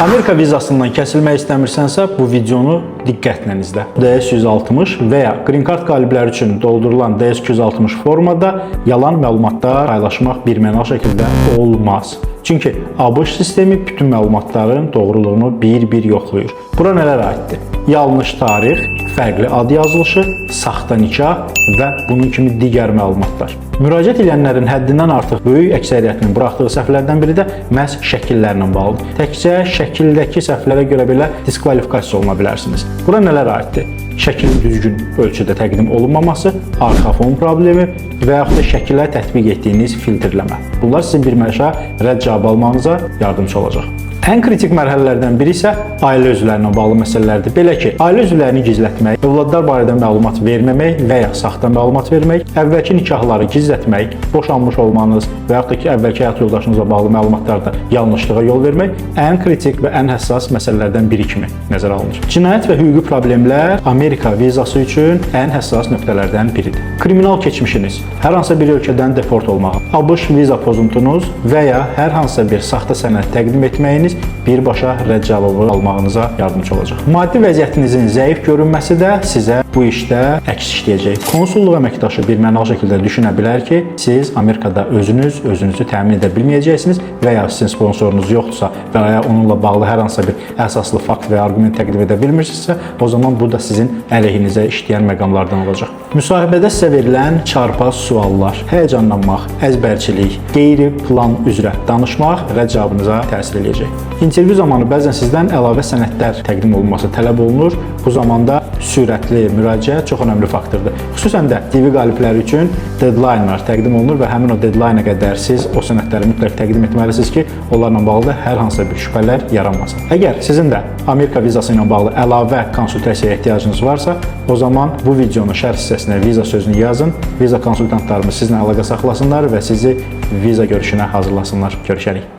Amerika vizasından kəsilmək istəmirsənsə, bu videonu diqqətlə izlə. DS-160 və ya Green Card qalibləri üçün doldurulan DS-260 formada yalan məlumatlar paylaşmaq birmənalı şəkildə olmaz. Çünki ABŞ sistemi bütün məlumatların doğruluğunu bir-bir yoxlayır. Bura nələr aiddir? Yanlış tarix, fərqli ad yazılışı, saxta nikah və bunun kimi digər məlumatlar. Müraciət edənlərin həddindən artıq böyük əksəriyyətinin buraxdığı səhvlərdən biri də məhz şəkillərlə bağlıdır. Təkcə şəkildəki səhvlərə görə belə diskvalifikasiya oluna bilərsiniz. Bura nələr aiddir? Şəklin düzgün ölçüdə təqdim olunmaması, arxa fon problemi və yaxud da şəkilə tətbiq etdiyiniz filtrləmə. Bunlar sizin birməşa rədd cavabı almağınıza yardımçı olacaq. Ən kritik mərhələlərdən biri isə ailə üzvləri ilə bağlı məsələlərdir. Belə ki, ailə üzvlərini gizlətmək, övladlar barədə məlumat verməmək və ya saxta məlumat vermək, əvvəlki nikahları gizlətmək, boşanmış olmanız və yaxud da ki, əvvəlki həyat yoldaşınızla bağlı məlumatlarda yanlışlığa yol vermək ən kritik və ən həssas məsələlərdən biri kimi nəzərə alınır. Cinayət və hüquqi problemlər Amerika vizası üçün ən həssas nöqtələrdən biridir. Kriminal keçmişiniz, hər hansısa bir ölkədən deport olmaq, ABŞ viza pozuntunuz və ya hər hansısa bir saxta sənəd təqdim etməyiniz birbaşa rədd cavabı almağınıza yardımçı olacaq. Maddi vəziyyətinizin zəif görünməsi də sizə bu işdə əks işləyəcək. Konsulluq əməkdaşı birmənalı şəkildə düşünə bilər ki, siz Amerikada özünüz özünüzü təmin edə bilməyəcəksiniz və ya sizin sponsorunuz yoxdursa və ya onunla bağlı hər hansısa bir əsaslı fakt və ya arqument təqdim edə bilmirsinizsə, o zaman bu da sizin əleyhinizə işləyən məqamlardan olacaq. Müsahibədə sizə verilən çarpaz suallar, həyəcanlanmaq, əzbərçilik, qeyri-plan üzrə danışmaq rədd cavabınıza təsir eləyəcək. İntervyu zamanı bəzən sizdən əlavə sənədlər təqdim olunması tələb olunur. Bu zamanda sürətli müraciət çox önəmli faktordur. Xüsusən də DV qalibləri üçün deadline-lar təqdim olunur və həmin o deadline-a qədər siz o sənədləri mütləq təqdim etməlisiniz ki, onlarla bağlı da hər hansısa bir şübhələr yaranmasın. Əgər sizin də Amerika vizası ilə bağlı əlavə konsultasiyaya ehtiyacınız varsa, o zaman bu videonun şərh hissəsinə viza sözünü yazın. Viza konsultantlarımız sizinlə əlaqə saxlasınlar və sizi viza görüşünə hazırlasınlar. Görüşərik.